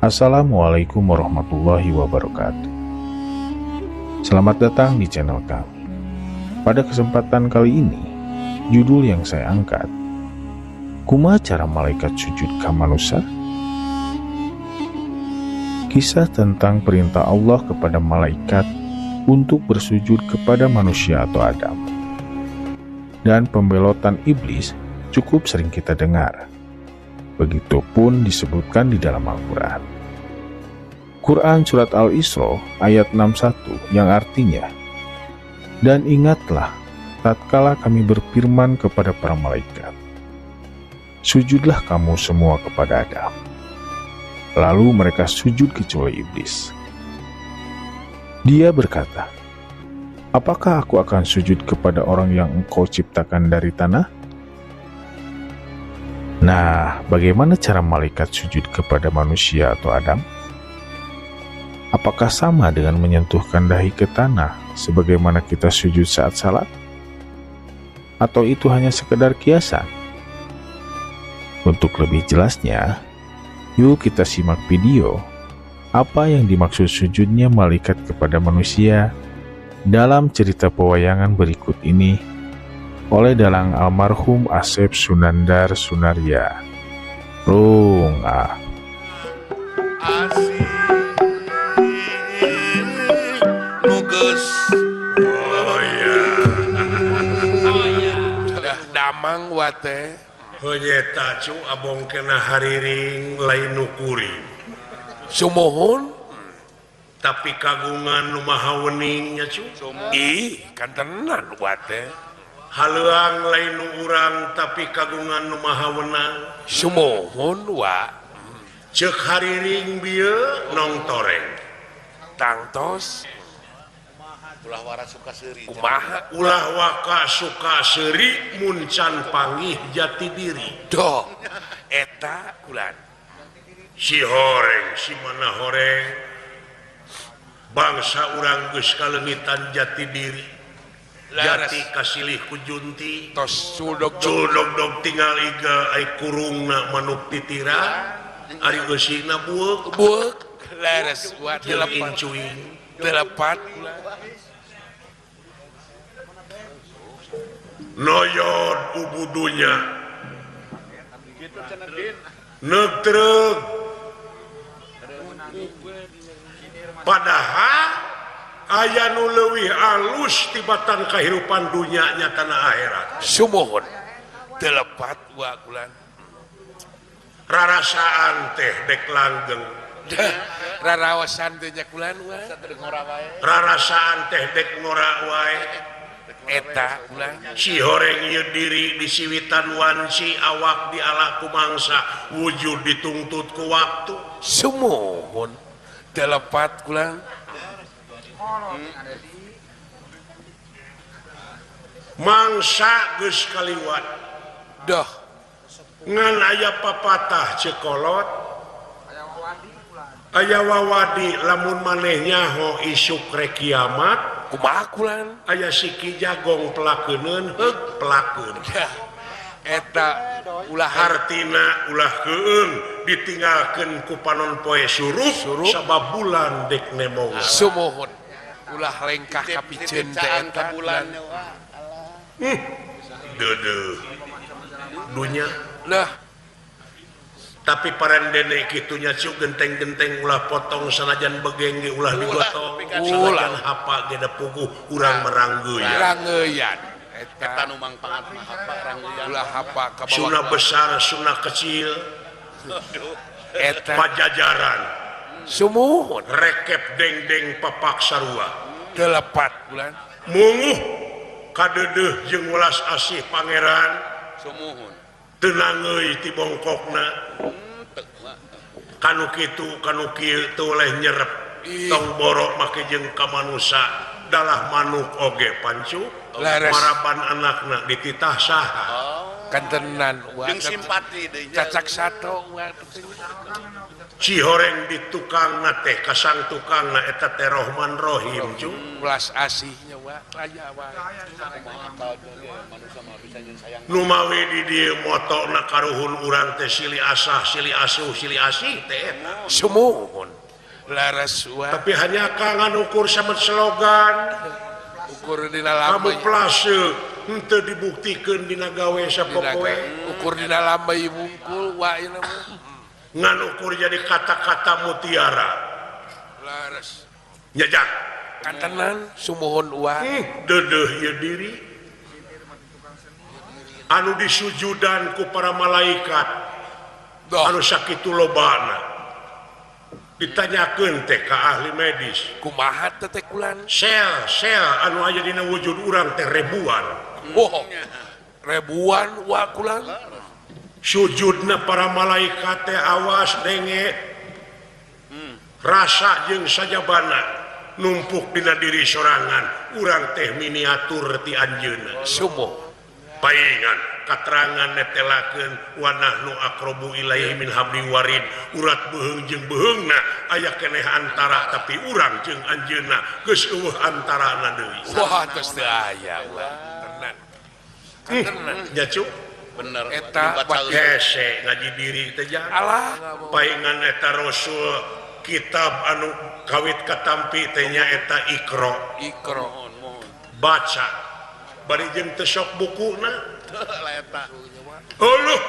Assalamualaikum warahmatullahi wabarakatuh. Selamat datang di channel kami. Pada kesempatan kali ini, judul yang saya angkat, Kumaha cara malaikat sujud ka manusa? Kisah tentang perintah Allah kepada malaikat untuk bersujud kepada manusia atau Adam. Dan pembelotan iblis cukup sering kita dengar. Begitupun disebutkan di dalam Al-Quran. Quran Surat Al-Isra ayat 61 yang artinya, dan ingatlah tatkala kami berfirman kepada para malaikat, sujudlah kamu semua kepada Adam. Lalu mereka sujud kecuali iblis. Dia berkata, apakah aku akan sujud kepada orang yang engkau ciptakan dari tanah? Nah, bagaimana cara malaikat sujud kepada manusia atau Adam? Apakah sama dengan menyentuhkan dahi ke tanah sebagaimana kita sujud saat salat? Atau itu hanya sekedar kiasan? Untuk lebih jelasnya, yuk kita simak video apa yang dimaksud sujudnya malaikat kepada manusia dalam cerita pewayangan berikut ini oleh dalang almarhum Asep Sunandar Sunarya. Rung ah. Damang wate honyeta cu abong kena hariring lain nu kuring sumuhun tapi kagungan nu maha wening nya cu ih kantenan wate haleuang lain nu urang tapi kagungan nu maha wenang sumuhun wa ceuk hariring bieu nong toreng tangtos ulah wara suka seuri kumaha ulah waka suka seuri mun can pangih jati diri doh eta kulan si horeng si mana horeng bangsa urang geus kaleungitan jati diri jati kasilih ku junti tos suldog dog tinggal iga ai kurungna manuk titira ari eusina bueuk bueuk leres buat incuing telepat noyod ubudunya netreg padahal aya nu leuwih alus tibatan kahirupan dunya nya tanah akhirat sumuhun telepat wa kulan rarasaan teh dek langgeng rarawasan teh nya kulan wa rarasaan teh dek ngora wae eta kulan si horeng ieu diri di siwitan wanci awak di ala ku mangsa wujud dituntut ku waktu sumuhun telepat kulan mangsa geus kaliwat doh ngan aya papatah cekolot aya wawadi lamun maneh nyaho isuk rek kiamat kumaha kulan aya siki jagong pelakeuneun heug pelakeun eta ulah hartina ulah keung ditinggalkeun ku panon poe surup sabab bulan dek nemong sumuhun ulah lengkah kapiceun teh eta bulan deudeuh dunya lah tapi parendene kitunya cu genteng-genteng ulah potong sanajan begeng ge ulah digotong sanajan hapa ge da puguh urang meranggeuyan rangeuyan eta nu mangpaat mah hapa rangeuyan ulah hapa ka bawah sunah besar sunah kecil eta pajajaran sumuhun rekep dengdeng papak sarua telepat bulan munguh kadeudeuh jeung welas asih pangeran sumuhun tenangeuy ti bongkokna kanu kitu kanu kieu teu oleh nyerep tong borok make jeung ka manusa dalah manuk oge pancu maraban anakna dititah saha kantenan jeung simpati deui cacak sato. Cihoreng di tukang na teh kasang tukang na eta teh Rohman Rohim cu belas asihnya wa aya wae nu mawi di dieu motona karuhun urang teh silih asah silih asuh silih asih teh eta sumuhun laras wa tapi hanya kangan ukur sama slogan ukur dina lambai kamuflase henteu dibuktikeun dina gawe sapopoe ukur dina lambai wungkul wa ieu ngan ukur jadi kata-kata mutiara laras nyajak kantenan sumuhun wa deudeuh ieu diri anu disujudan ku para malaikat anu sakitu lobana ditanyakeun teh ka ahli medis kumaha teh kulan sel sel anu aya dina wujud urang teh ribuan oh ribuan wa kulan sujudna para malaikat teh awas denge rasa jeung sajabana numpuk dina diri sorangan urang teh miniatur ti anjeunna sumuh paingan katerangan netelakeun wa nahnu aqrabu ilaihi min hablil warid urat beuheung jeung beuheungna aya keneh antara tapi urang jeung anjeunna geus eueuh antarana deui wah geus teu aya wa tenan tenan nya cu bener eta hese ngaji diri teh alah paingan eta rasul kitab anu kawit katampi teh nya eta Iqra Iqra baca bari jeung teu sok bukuna Uluh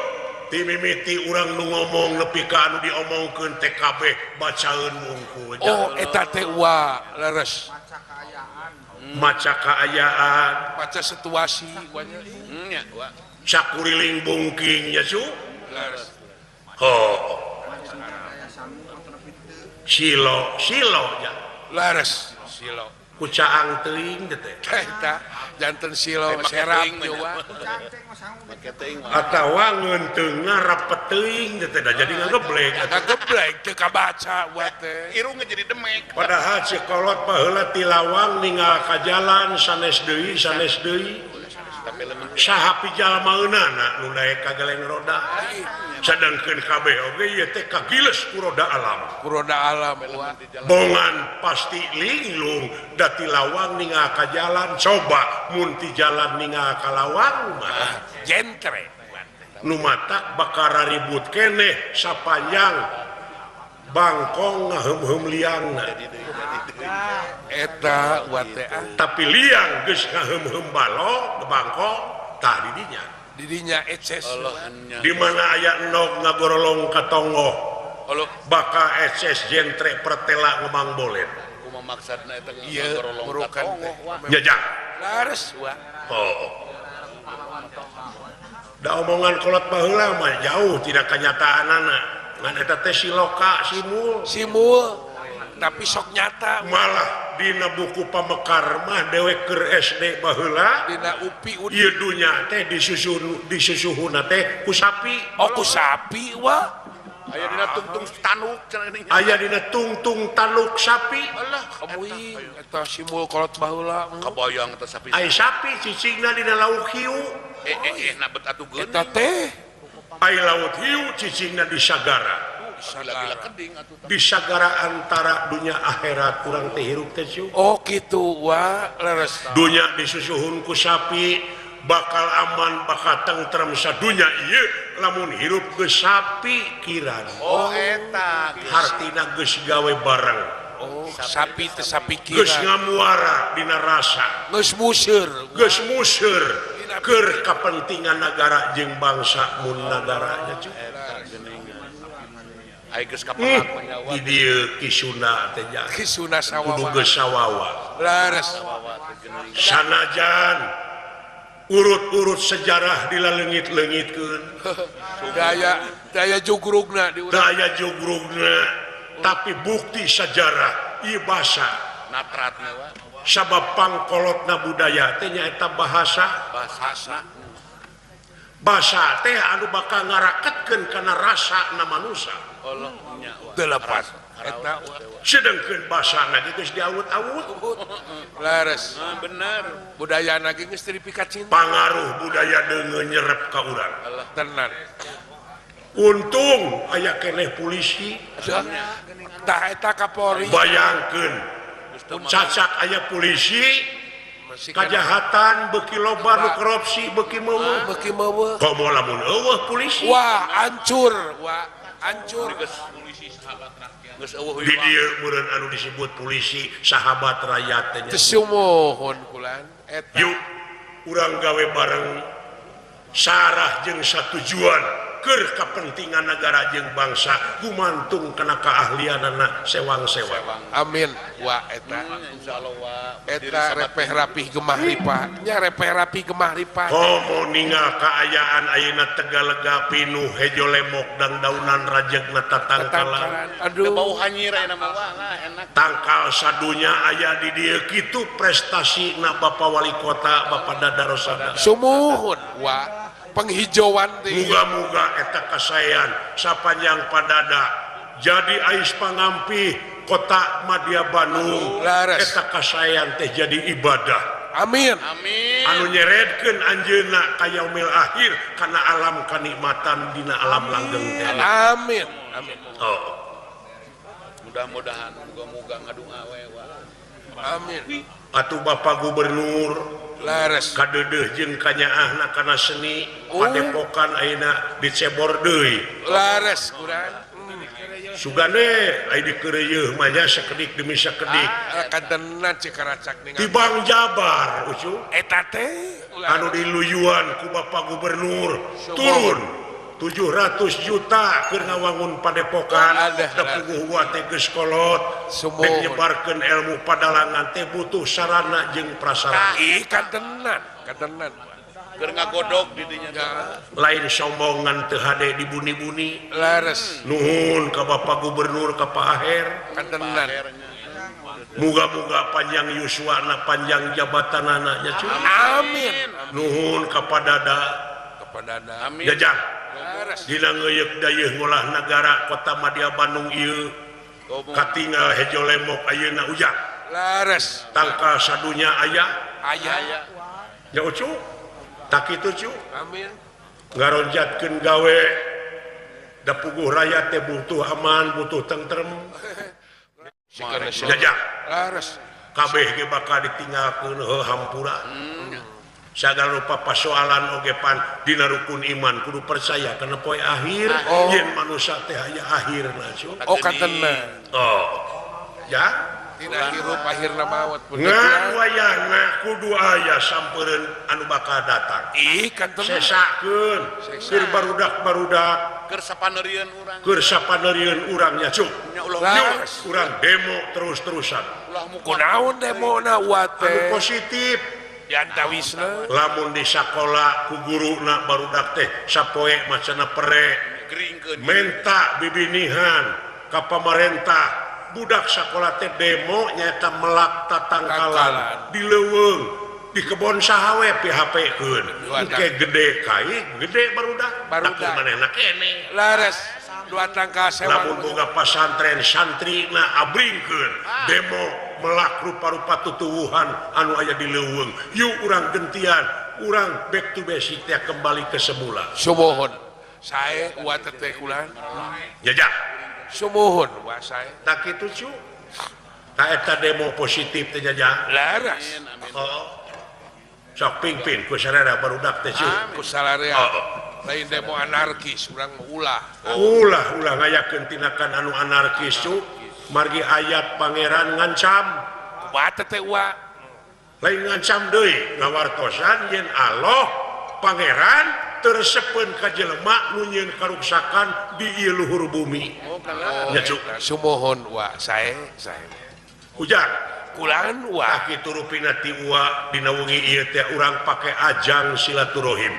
ti mimiti urang nu ngomong nepi ka anu diomongkeun teh kabeh bacaeun wungkul. Oh eta teh wa leres. Maca kaayaan, maca situasi wa nya wa. Cakuriling bungking nya cu. Leres. Oh. Silo, silo nya. Leres, silo. Ku caang teuing teh. Eta janten silo serap wa. Atawa ngeunteungna rapet teuing teh da jadi ngageblek. Ngageblek teu kabaca wa teh. Irungna jadi demek. Padahal si kolot baheula ti lawang ninggal ka jalan sanes deui sanes deui. Saha pijalmaeunana nu daek ka geleng roda. Sadangkeun kabeh oge ieu teh kagiles ku roda alam. Ku roda alam wa. Bongan pasti linglung da ti lawang ninggal ka jalan coba mun ti jalan ninggal ka lawang mah jentre. Nu matak bakal ribut keneh sapanjang bangkong ngaheum-heum liangna. Eta wa teh tapi liang geus ngaheum-heum balong bangkong tah di dinya. Di dinya eces. Di mana aya endog ngagorolong ka tonggoh. Bakal eces jentre pertela ngemang bolen. Kumaha maksudna eta ngagorolong ka tonggoh wa. Jajak. Lares wa. Oh. Da omongan kolot baheula mah jauh tidak kenyataanana. Ngan eta teh siloka simul. Simul tapi sok nyata. Malah dina buku pamekar mah dewek keur SD baheula dina UPI UDI ieu dunya teh disusun disusuhuna teh ku sapi. Oh ku sapi wa. Aya dina tungtung tanuk cenah geuning. Aya dina tungtung tanuk sapi. Alah kamuing eta simul kolot baheula. Kabayang eta sapi. Ai sapi cicingna dina lauk hiu. Na bet atuh geuning. Eta teh ai laut hiu cicingna di sagara. Di sagara antara dunia akhirat kurang teh hirup teh cu. Oh kitu wa leres. Dunya disusuhun ku sapi bakal aman bakal tentrem sadunya ieu lamun hirup geus sapi kiran. Oh eta hartina geus gawe bareng. Oh sapi teh sapi kiran. Geus ngamuara dina rasa. Geus museur. Geus museur keur kapentingan nagara jeung bangsa mun nagaranya cu. Di dieu Ki Sunda teh nya. Ki Sunda sawawa. Kudu geus sawawa. Leres. Sanajan urut-urut sejarah dilaleungit-leungitkeun. Daya jugrugna di urang. Daya jugrugna tapi bukti sejarah ieu basa. Natratna wa. Sabab pangkolotna budaya teh nyaeta bahasa. Bahasa. Basa teh anu bakal ngaraketkeun kana rasa na manusia. Allah nya wa. Delapan. Eta sedengkeun basana ge geus diawut-awut. Leres. Bener. Budayana ge geus teu dipikacinta. Pangaruh budaya deungeun nyerep ka urang. Allah tenan. Untung aya keneh polisi. Tah eta Kapolri. Bayangkeun cacak aya polisi kejahatan beuki loba nu korupsi beuki meueuh. Beuki meueuh. Komo lamun eueuh polisi. Wah, hancur, wah, hancur. Polisi sahabat rakyat. Geus eueuh di dieu meureun anu disebut polisi sahabat rakyat teh nya. Teu sumuhun kulan eta. Yuk urang gawe bareng sarah jeung satujuan keur kepentingan negara jeung bangsa gumantung kana keahlianana sewang-sewang. Amin. Wa eta insyaallah wa eta repeh rapih gemah ripah. Nya repeh rapih gemah ripah. Komo ningal kaayaan ayeuna Tegalega pinuh hejo lemok dan daunan rajegna tatangkalan. Aduh bau hanyir ayeuna mah lah enak. Tangkal sadunya aya di dieu kitu prestasina Bapak Wali Kota Bapak Dada Rosada. Sumuhun wa penghijauan teh. Muga-muga eta kasaean sapanjang padada jadi ais pangampih kota Madya Bandung eta kasaean teh jadi ibadah. Amin. Amin. Anu nyeredkeun anjeunna ka yaumil akhir kana alam kanikmatan dina alam langgeng teh. Amin. Amin. Oh. Mudah-mudahan muga-muga ngadunga we wa. Amin. Atuh Bapak Gubernur lares kadeudeeh jeung kanyaahna kana seni padepokan ayeuna dicebor deui. Lares kurang. Sugane aya dikeureuyeun mah nya sakedik demi sakedik. Kadenan cikaracak ningali. Di Bang Jabar ucu eta teh anu diluyuan ku Bapak Gubernur turun 700 juta keur ngawangun padepokan da puguh wa teh geus kolot dek nyebarkeun ilmu padalangan teh butuh sarana jeung prasarana. Ih kadenan, kadenan. Keur ngagodog di dinya lain sombongan teu hade dibuni-buni. Lares. Nuhun ka Bapak Gubernur ka Pak Aher. Kadenan. Muga-muga panjang yuswana panjang jabatanana nya cu. Amin. Nuhun ka Padada. Ka Padada. Amin. Jajang. Dina ngeuyeuk dayeuh ngolah nagara Kota Madya Bandung ieu katingal hejo lemok ayeuna ujang. Lares. Tangkal sadunya aya. Aya. Nya ucu. Tak kitu cu. Amin. Ngaronjatkeun gawe da puguh rakyat teh butuh aman, butuh tentrem. Jajang. Lares. Kabeh ge bakal ditinggalkeun heuh hampura. Sagala rupa pasoalan oge pan dina rukun iman kudu percaya kana poe akhir yen manusia teh aya akhirna cu. Oh katenna. Oh. Ya, tina hirup akhirna maot. Ngan wayahna kudu aya sampeureun anu bakal datang. Ih katenna. Sesakeun keur barudak-barudak keur sapaneurieun urang. Keur sapaneurieun urang nya cu. Urang demo terus-terusan. Kunaon demona wa teh? Anu positif. Diantawisna lamun di sakola ku guruna barudak teh sapoe macana pere menta bibinihan ka pamarentah budak sakola teh demo nyaeta melak tatangkalan di leuweung di kebon saha we PHP-keun engke gede kai gede barudak barudak manehna keneh lares dua tangkal sewa lamun boga pasantren santrina abringkeun demo melak rupa-rupa tutuwuhan anu aya di leuweung yuk urang gentian urang back to basic teh kembali ke semula. Sumuhun sae wa teh kulan jajak sumuhun wa sae tak kitu cu ta eta demo positif teh jajak laras. Oh sok pingpin ku sararea barudak teh cu ku sararea lain demo anarkis urang ulah ulah ulah ngayakeun tindakan anu anarkis cu margi ayat pangeran ngancam kumaha teh wa lain ngancam deui ngawartosan yen Allah pangeran tersepeun ka jelema nu nyieun karuksakan di ieu luhur bumi. Nya cu sumuhun wa sae sae ujang kulan wa kitu rupina ti wa dina wengi ieu teh urang pake ajang silaturahim.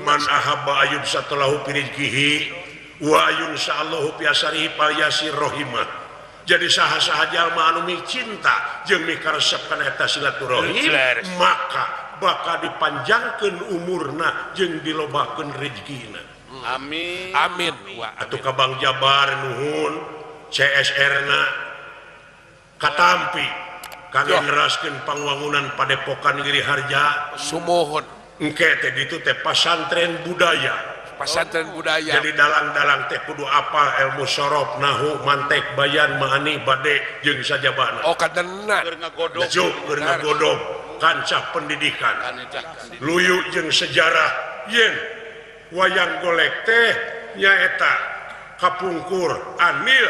Man ahabba ayub satalahu pirizkihi wa ayun sa'allahu fi asarihi falyasir rahimah. Jadi saha-saha jalma anu cinta jeung mikaresep kana eta silaturahim maka bakal dipanjangkeun umurna jeung dilobakeun rezekina. Amin. Amin. Wa atuh ka Bang Jabar nuhun CSR na katampi kangge neraskeun pangwangunan padepokan Giri Harja. Sumuhun. Engke teh ditu teh pasantren budaya. Pasantren budaya. Jadi dalang-dalang teh kudu apal ilmu sorof, nahu, mantek, bayan, maani, bade jeung sajabana. Oh katenan. Keur ngagodog. Keur ngagodog kancah pendidikan. Luyu jeung sejarah yen wayang golek teh nyaeta kapungkur anil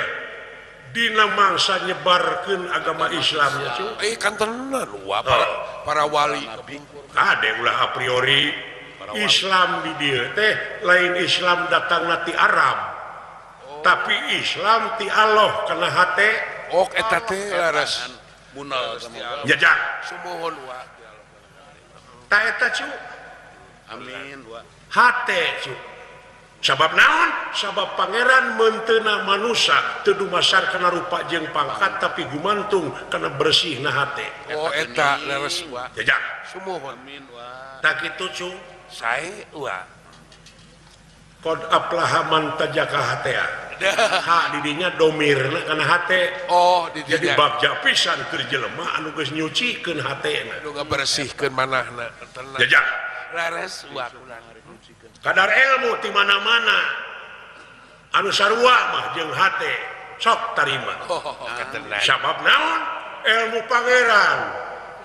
dina mangsa nyebarkeun agama Islam nya cu. Kantenan wah para wali kade ulah a priori Islam di dieu teh lain Islam datangna ti Arab. Oh. Tapi Islam ti Allah kana hate. Oh eta teh laras. Munal jajang. Sumuhun wa. Ta eta cu. Amin wa. Hate cu. Sabab naon? Sabab pangeran meunteuna manusa teu dumasar kana rupa jeung pangkat tapi gumantung kana bersihna hate. Oh eta leres wa. Jajang. Sumuhun. Amin wa. Ta kitu cu. Sae wa. Qad aflaha man tajaka hatea. Ha didinya domirna kana hate. Oh didinya. Jadi bagja pisan keur jelema anu geus nyucikeun hatena. Anu ngabersihkeun manahna. Jajang. Leres wa. Kadar ilmu di mana-mana anu sarua mah jeung hate sok tarima. Oh, sabab naon? Ilmu pangeran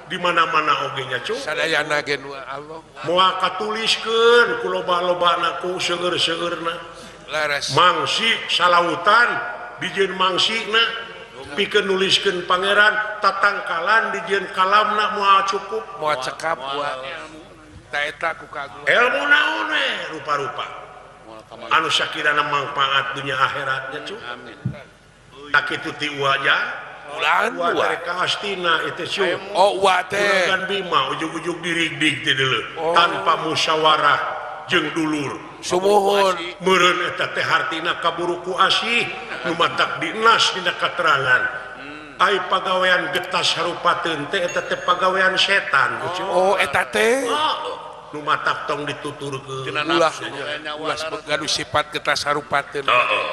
di mana-mana oge nya cu. Sadayana ge nu Allah. Moal katuliskeun ku loba-lobana ku seueur-seueurna. Leres. Mangsi salautan dijieun mangsina pikeun nuliskeun pangeran tatangkalan dijieun kalamna moal cukup, moal cekap wa. Eta ku kagulan. Ilmu naon we rupa-rupa. Anu sakirana mangpaat dunya akhiratnya cu. Amin. Tak kitu ti uaja. Ulan wa kastina itu cu. Oh wa teh. Ulangan Bima ujug-ujug dirigdig teh deuleu tanpa musyawarah jeung dulur. Sumuhun. Meureun eta teh hartina kaburu ku asih nu matak dinas dina katerangan. Ai pagawean getas harupateun teh eta teh pagawean setan cu. Oh eta teh. Nu matak tong dituturkeun. Ulah ulah gaduh sifat getas harupateun. Heeh.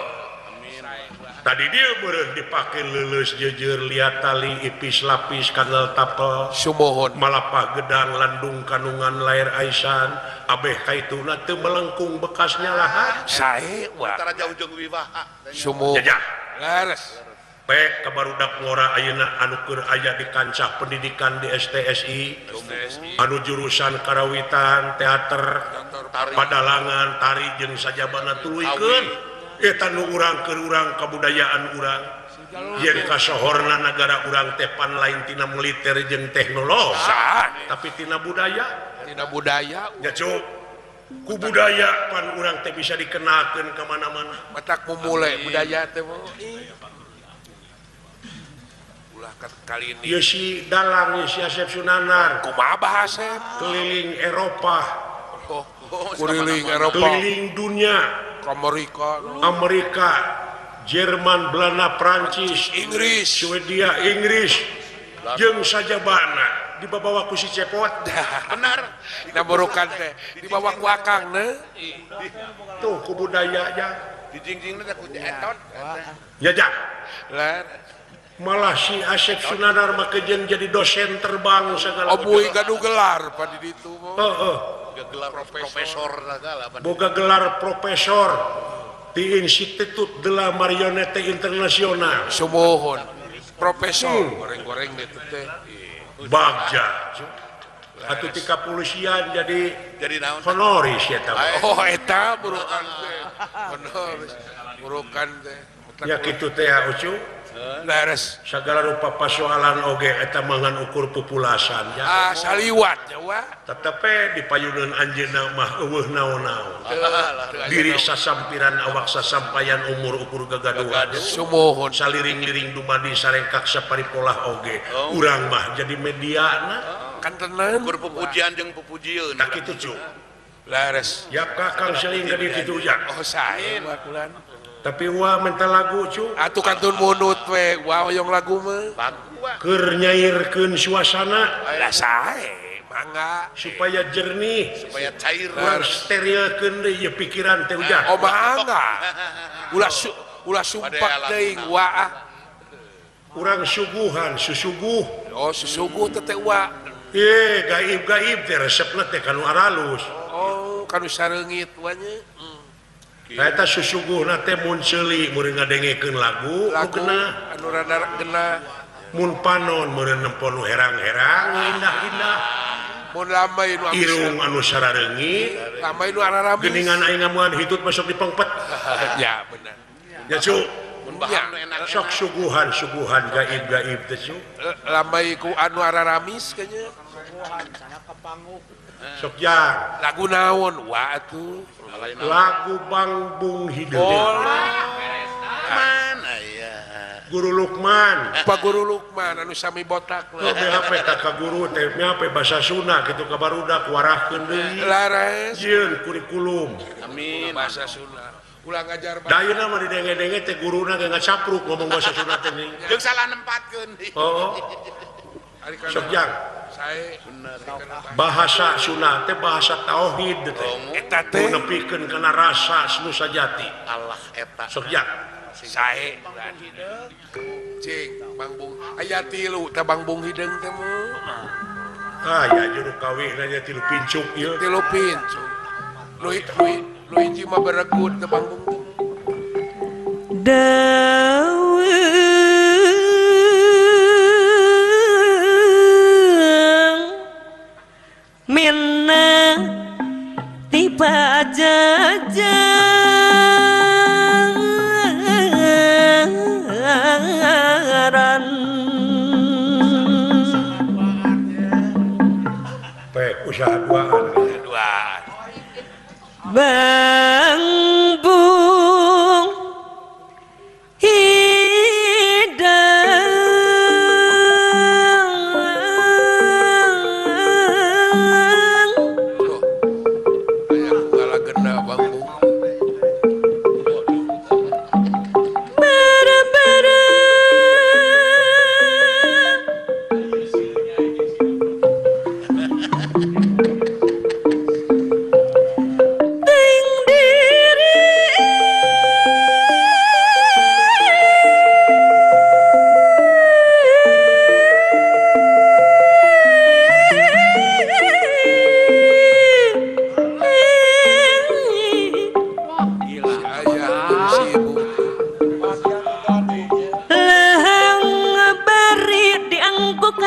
Tadi dia meureun dipake leuleus jeujeur liat tali ipis lapis kanal tapel. Sumuhun. Malapah gedang landung kandungan lair aisan abeh kaituna teu melengkung bekasnya lahan. Sae wa. Tara jauh jeung wiwaha. Sumuhun. Jajah. Leres. Pek kabarudak ngora ayeuna anu keur aya di kancah pendidikan di STSI, anu jurusan karawitan, teater, padalangan, tari jeung sajabana tuluykeun eta nu urang keur urang kabudayaan urang yen kasohorna nagara urang teh pan lain tina militer jeung teknologi tapi tina budaya nya cu ku budaya pan urang teh bisa dikenalkeun ka mana-mana matak mumule budaya teh kali ini. Ieu si dalang ieu si Asep Sunanar. Kumaha bahasa? Keliling Eropa. Oh, keliling Eropa. Keliling dunia. Ke Amerika. Amerika, Jerman, Belanda, Prancis, Inggris, Swedia, Inggris. Jeung sajabana dibawa ku si Cepot. Benar. Naburukan teh dibawa ku akang ne. Tuh ku budayanya. Dijingjingna teh ku etot. Ya jang. Ler. Malah si Asep Sunanar mah kejeun jadi dosen terbang segala. Obuy gaduh gelar pa di ditu. Heeh. Gelar profesor segala. Boga gelar profesor di Institut de la Marionette Internasional. Sumuhun. Profesor goreng-goreng ditu teh. Bagja. Atuh ti kapolisian jadi naon? Honoris eta. Oh eta burukan teh. Honoris. Burukan teh. Ya kitu teh Ucu. Leres. Segala rupa pasoalan oge eta mangan ukur populasan ya. Ah saliwat nya wa. Tetep di payuneun anjeunna mah eueuh naon-naon. Diri sasampiran awak sasampayan umur ukur gagaduhan. Sumuhun. Saliring-liring dumadi sarengkak saparipolah oge. Urang mah jadi mediana. Kan tenan. Ukur pupujian jeung pupujieun. Tak kitu cu. Leres. Ya kakang seling ka ditu ujang. Oh sae wa kulan. Tapi wah minta lagu cu. Atuh kantun munut we, wah hoyong lagu mah. Keur nyairkeun suasana. Lah sae, mangga supaya jernih, supaya cair. Urang sterilkeun deui ieu pikiran teh ujang. Oh mangga. Ulah sumpak teuing wa. Urang suguhan, susuguh. Oh susuguh teh teh wa. Eh gaib-gaib teh resepna teh kanu aralus. Oh kanu sareungit wa nya. Eta susuguhna teh mun seuli meureun ngadengekeun lagu nu anu rada genah mun panon meureun nempo nu herang-herang indah-indah mun lamai nu irung anu sarareungit lamai nu araramis geuningan aing ngamuan hitut masuk di pengpet ya bener ya cu mun baham nu enak sok suguhan-suguhan gaib-gaib teh cu lamai ku anu araramis kayaknya sok jang lagu naon wa atuh lagu Bangbung Hideung oh, mana ya Guru Lukman Pak Guru Lukman anu sami botak lah oh, HP ka guru teh HP bahasa Sunda kitu ka barudak warahkeun deui laras jieun kurikulum amin bahasa Sunda ulah ngajar da ayeuna mah didenge-denge teh guruna ge ngacapruk ngomong bahasa Sunda teh jeung salah nempatkeun oh sok jang sae bahasa Sunda teh bahasa tauhid teh eta teh nepikeun kana rasa nu sajati Allah eta sok jang sae cing Bangbung aya tilu teh Bangbung Hideung teh mu ah ya juru kawihna nya tilu pincuk ieu tilu pincuk nu nu hiji mah beregut teh Bangbung teh Minna tiba jajaran pek usaha duaan Bangbung Hideung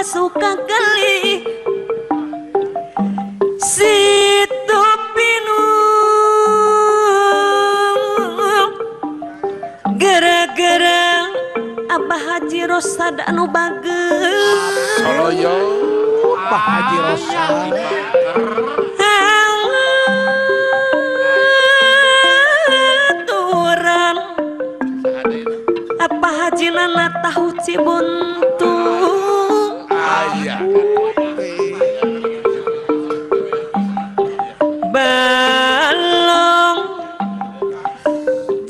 suka geli situ pinung gara-gara Abah Haji Rosad anu bageus Soloyo Abah Haji Rosad aturan Abah Haji Nana tahu Cibuntu balong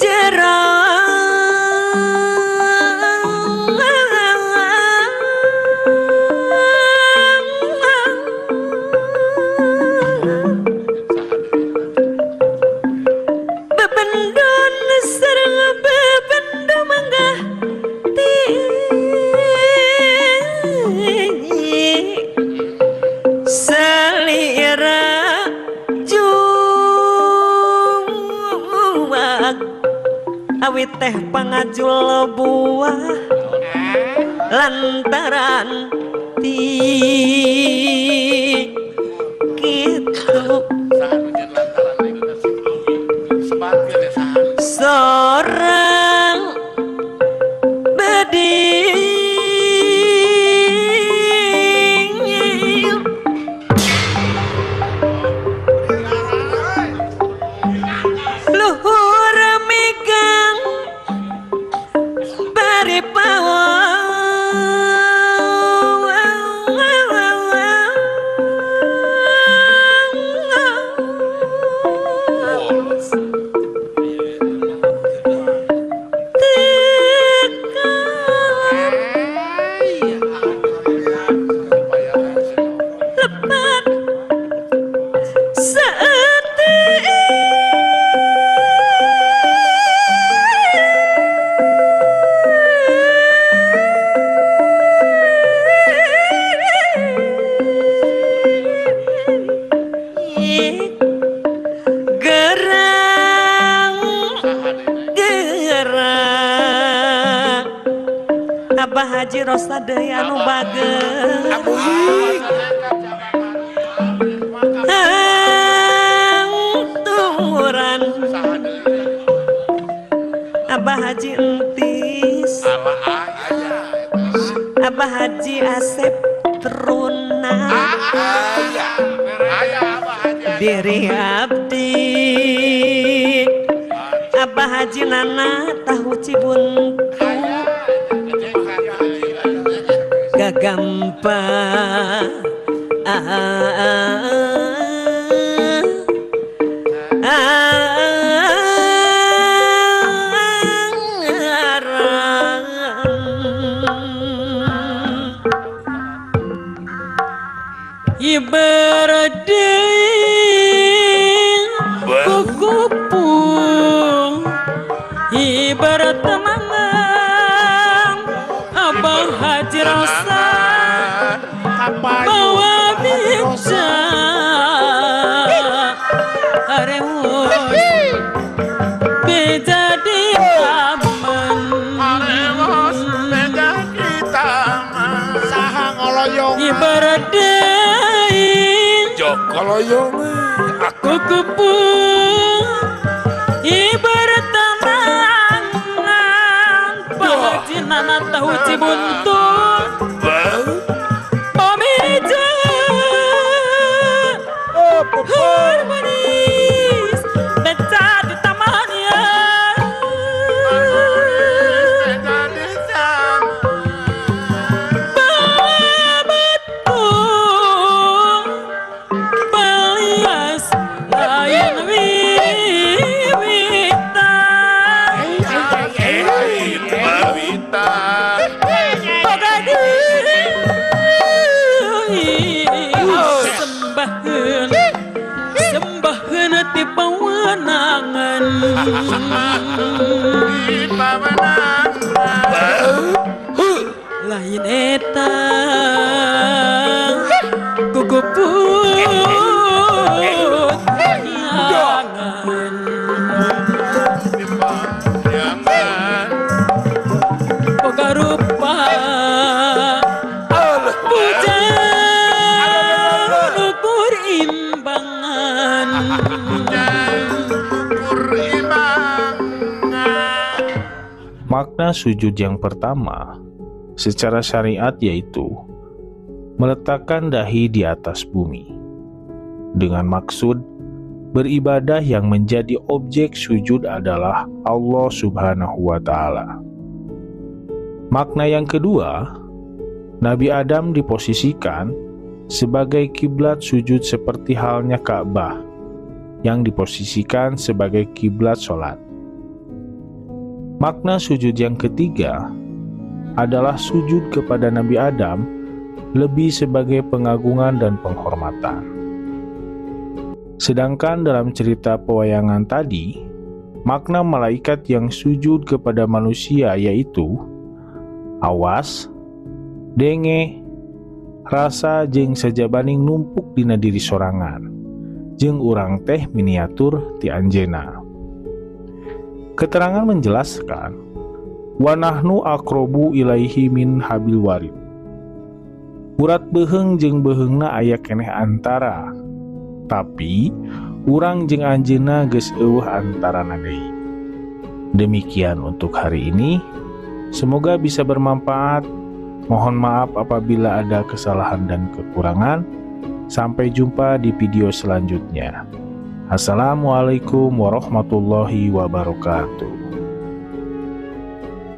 jerang bebendon sareng bebendo mangga selira juwag awit teh pangajul buah lantaran ti kitu sorang bedil luhur megang bari pawang Abah Haji Rosa deui anu bageur Angturan Abah Haji Entis Abah Haji Asep Teruna Diri abdi Abah Haji Nana tahu Cibuntu Gagampa Ibaradin kukupung ibarat temangan Abah Haji Rosa bawa bija harewos beja di taman harewos beja di taman saha ngoloyong ibarat Jokoloyong aku kepung ibarat tangan Pak Haji Nana tahu Cibuntu Pameja harmonis beca di tamannya Lain eta kukuput jangan boga rupa bujang ukur imbangan. Makna sujud yang pertama secara syariat yaitu meletakkan dahi di atas bumi dengan maksud beribadah yang menjadi objek sujud adalah Allah Subhanahu wa Ta'ala. Makna yang kedua, Nabi Adam diposisikan sebagai kiblat sujud seperti halnya Ka'bah yang diposisikan sebagai kiblat sholat. Makna sujud yang ketiga adalah sujud kepada Nabi Adam lebih sebagai pengagungan dan penghormatan. Sedangkan dalam cerita pewayangan tadi, makna malaikat yang sujud kepada manusia yaitu awas, denge, rasa jeung sajabaning numpuk dina diri sorangan, jeung urang teh miniatur ti anjeuna. Keterangan menjelaskan, wa nahnu akrobu ilaihi min habil warid. Urat beuheung jeung beuheungna aya keneh antara, tapi urang jeung anjeunna geus eueuh antarana deui. Demikian untuk hari ini, semoga bisa bermanfaat. Mohon maaf apabila ada kesalahan dan kekurangan. Sampai jumpa di video selanjutnya. Assalamualaikum warahmatullahi wabarakatuh.